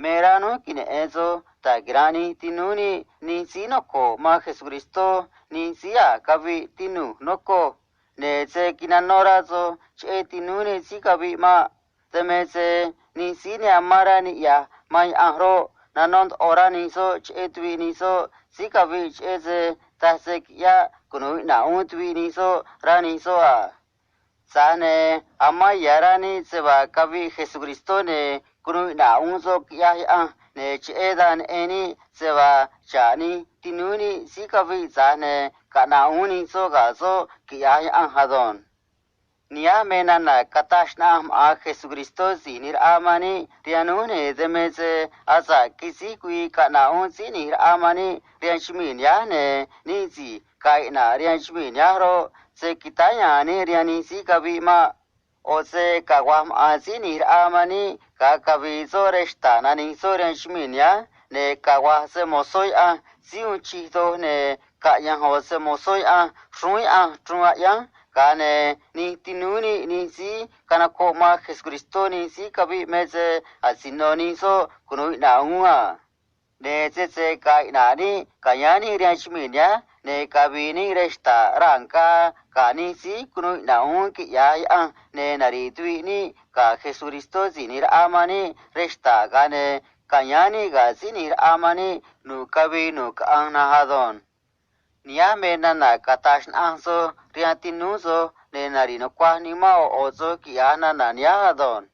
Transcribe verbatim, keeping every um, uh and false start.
Me rá núj queneꞌe̱n soj da̱j quiranꞌ nij tinúú níꞌ nij síí noco̱ꞌ man Jesucristó, nij síí a̱j caviꞌ, tinu̱j, nocoj. Ne̱ se̱ quinanó rá soj cheꞌé tinúú níꞌ síí caviꞌ maꞌ. Dan me se nij síí ne amán rá niꞌya̱j man Yaꞌanj roꞌ, nanó ndoꞌo rá nij soꞌ cheꞌé tuviꞌ nij soꞌ síí caviꞌ, cheꞌé se taj se quiꞌyáꞌ cunu̱u iꞌna̱ꞌ uún tuviꞌ nij soꞌ rá nij soꞌ a. Tza̱j ne̱ amán ya̱ rá níꞌ se vaa caviꞌ Jesucristó, ne̱ cunuu iꞌna̱ꞌ uún soꞌ quiꞌyaj Yaꞌanj, ne̱ cheꞌé dan neꞌen níꞌ se vaa xa̱ꞌ nij tinúú níꞌ síí caviꞌ, tza̱j ne̱ caꞌna̱ꞌ uún nij soꞌ ga̱ soꞌ quiꞌya̱j Yaꞌanj ado̱nj. Nihánj me nana̱ cataj xnaꞌanj maꞌa̱n Jesucristó Si̱j ꞌNi̱j Raꞌa man níꞌ rihaan núj, ne̱ dan me se asa̱ꞌ quisíj güii caꞌna̱ꞌ uún Síí ꞌNi̱j Raꞌa man níꞌ rihaan chumii̱ nihánj, ne̱ níꞌ si̱j ga̱a̱ iꞌna̱ꞌ rihaan chumii̱ nihánj roꞌ, se̱ quitáá ya̱a̱n níꞌ rihaan nij síí caviꞌ maꞌ. ꞌO̱ se cagua̱j maꞌa̱n Síí ꞌNi̱j Raꞌa man níꞌ ga̱a cavi̱i̱ soꞌ rej xta̱ꞌ nani̱j soꞌ rihaan chumii̱ nihánj, ne̱ cagua̱j se‑mo̱zó Yaꞌanj síí uun chij doj, ne̱ caꞌya̱nj ꞌo̱ se‑mo̱zó Yaꞌanj xrúún Yaꞌanj chruun aꞌyánj, ga̱a ne̱ nij tinúú níꞌ nij síí canocoꞌ man Jesucristó nij síí caviꞌ me se asino nij soꞌ cunu̱u iꞌna̱ꞌ uún a. Ne̱ sese ga̱a̱ iꞌna̱ꞌ níꞌ ca̱yáán níꞌ rihaan chumii̱ nihánj, ne̱ cavi̱i̱ níꞌ rej xta̱ꞌ raa̱ ngaa ga̱ nij síí cunuu iꞌna̱ꞌ uún quiꞌya̱j Yaꞌanj, ne̱ nari̱ꞌ tuviꞌ níꞌ ga̱ Jesucristó Si̱j ꞌNi̱j Raꞌa man níꞌ rej xta̱ꞌ, ga̱a ne̱ ca̱yáán níꞌ ga̱ Síí ꞌNi̱j Raꞌa man níꞌ nu̱ꞌ cavii nu̱ꞌ caꞌanj na̱nj ado̱nj. Nihánj me nana̱ cata̱j xnaꞌanj soj rihaan tinúú soj, ne̱ nari̱ꞌ nucuaj nimán ꞌo̱ ꞌo̱ soj quiꞌya̱j nana̱ nihánj ado̱nj.